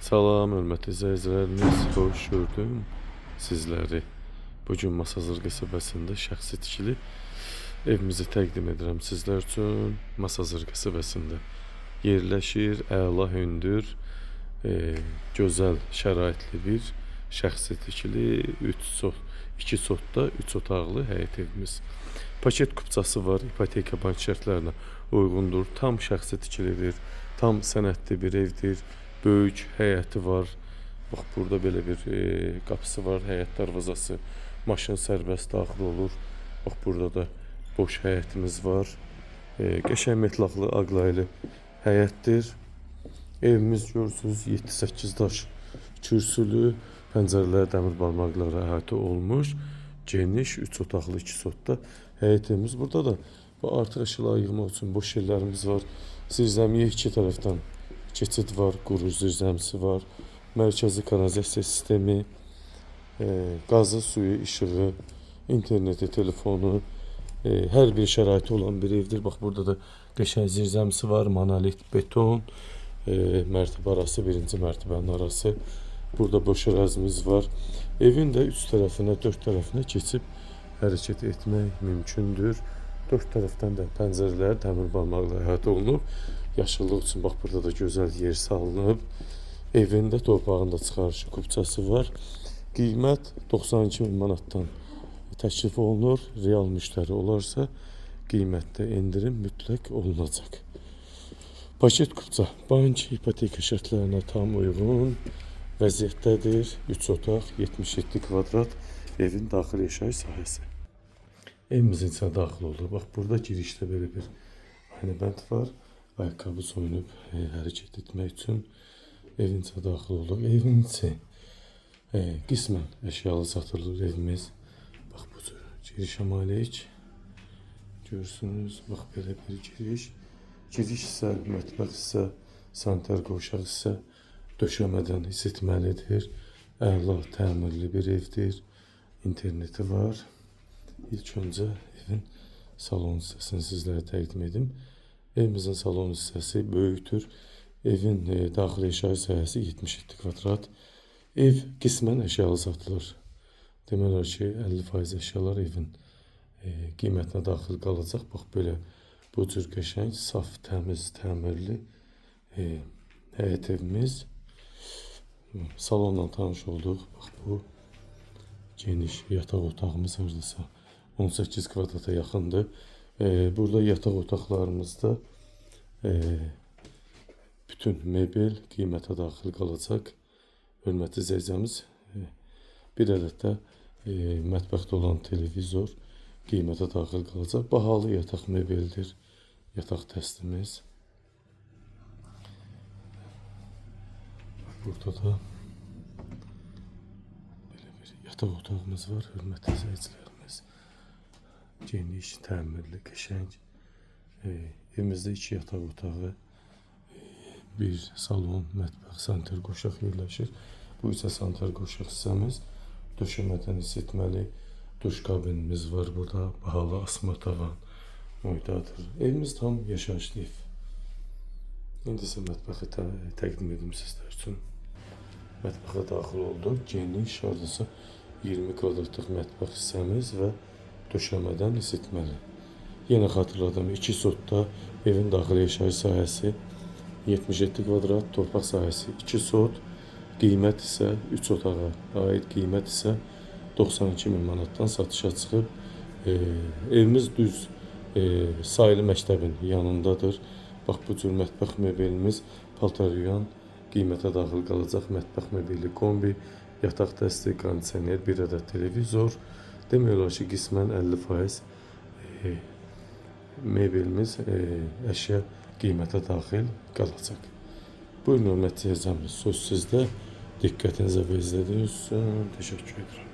Salam, hörmətli izləyicilərimiz, xoş gördüm sizləri. Bugün Masazır qəsəbəsində şəxsi tikili evimizi təqdim edirəm sizlər üçün. Masazır qəsəbəsində yerləşir, əla hündür, gözəl şəraitli bir şəxsi tikili 3 sot, 2 sotda 3 otaqlı həyət evimiz. Paket kupçası var, ipoteka bank şərtlərinə uyğundur. Tam şəxsi tikilidir, tam sənədli bir evdir. Böyük həyəti var. Bax burada belə bir qapısı var, həyət darvazası. Maşın sərbəst daxil olur. Bax burada da boş həyətimiz var. Qəşəng metlaqlı, ağlaylı həyətdir. Evimiz görürsünüz 7-8 daş kürsülü, pəncərələr dəmir barmaqlarla əhatə olunmuş. Geniş 3 otaqlı 2 sotda həyət evimiz. Burada da bu artıq əşyaları yığmaq üçün boş yerlərimiz var. Zirzəmiyə iki tərəfdən keçid var, quru zirzəmisi var. Mərkəzi kanalizasiya sistemi, qazı, suyu, işığı, interneti, telefonu, hər bir şəraiti olan bir evdir. Bax burada da qəşəng zirzəmisi var, monolit beton, mərtəbə arası, birinci mərtəbənin arası. Burada boş ərazimiz var. Evin də üç tərəfinə, dörd tərəfinə keçib hərəkət etmək mümkündür. Dörd tərəfdən də pəncərələr dəmir barmaqla əhatə olunub. Yaşıllıq üçün bax burada da gözəl yer salınıb. Evin də torpağın da çıxarışı kupçası var. Qiymət 92 min manatdan təklif olunur. Real müştəri olarsa qiymətdə endirim mütləq olunacaq. Paket kupça bank ipoteka şərtlərinə tam uyğun vəziyyətdədir. 3 otaq, 77 kvadrat evin daxili yaşayış sahəsi. Evimizin içinə daxil olduq. Bax burada girişdə belə bir aynabənd var. Ayaqqabı soyunub hərəkət etmək üçün evin içinə daxil olduq. Evin içi qismən əşyalı satılır evimiz. Bax bu cür girişə malik. Görürsünüz, bax belə bir giriş. Giriş hissə, mətbəx hissə, sanitar qovşaq hissə döşəmədən isitməlidir. Əla təmirli bir evdir. İnterneti var. İlk öncə evin salon hissəsini sizlərə təqdim edim. Evimizin salon hissəsi böyükdür. Evin daxili yaşayış sahəsi 77 kvadrat. Ev qismən əşyalı satılır. Demək olar ki, 50% əşyalar evin qiymətinə daxil qalacaq. Bax belə bu cür qəşəng, saf, təmiz, təmirli həyət evimiz. Salonla tanış olduq. Bax bu geniş yataq otağımız hardasa 18 kvadrata yaxındır. Burada yataq otaqlarımızda bütün mebel qiymətə daxil qalacaq. Hörmətli izləyicimiz, bir ədəd də mətbəxdə olan televizor qiymətə daxil qalacaq. Bahalı yataq mebeldir. Yataq dəstimiz. Burada da belə bir yataq otağımız var, hörmətli izləyicilərimiz. Geniş, təmirli, qəşəng. Evimizdə iki yataq otağı, bir salon, mətbəx, sanitar qovşaq yerləşir. Bu isə sanitar qovşaq hissəmiz. Döşəmədən isitməli duş kabinimiz var burada. Bahalı asma tavan moydadır. Evimiz tam yaşayışlı ev. İndi isə mətbəxi təqdim edim sizlər üçün. Mətbəxə daxil olduq. Geniş, hardasa 20 kvadratlıq mətbəx hissəmiz və döşəmədən isitməli. Yenə xatırladım, 2 sotda evin daxili yaşayış sahəsi 77 kvadrat, torpaq sahəsi 2 sot, qiymət isə 3 otağa aid qiymət isə 92 min manatdan satışa çıxıb. Evimiz düz sayılı məktəbin yanındadır. Bax bu cür mətbəx mebelimiz paltar yuyan qiymətə daxil qalacaq. Mətbəx mebeli kombi, yataq dəsti, kondisioner, bir ədəd televizor. Demək olar ki, qismən 50% mebelimiz əşya qiymətə daxil qalacaq. Buyurun, hörmətli izləyicimiz, söz sizdə. Diqqətinizə və izlədiyiniz üçün təşəkkür edirəm.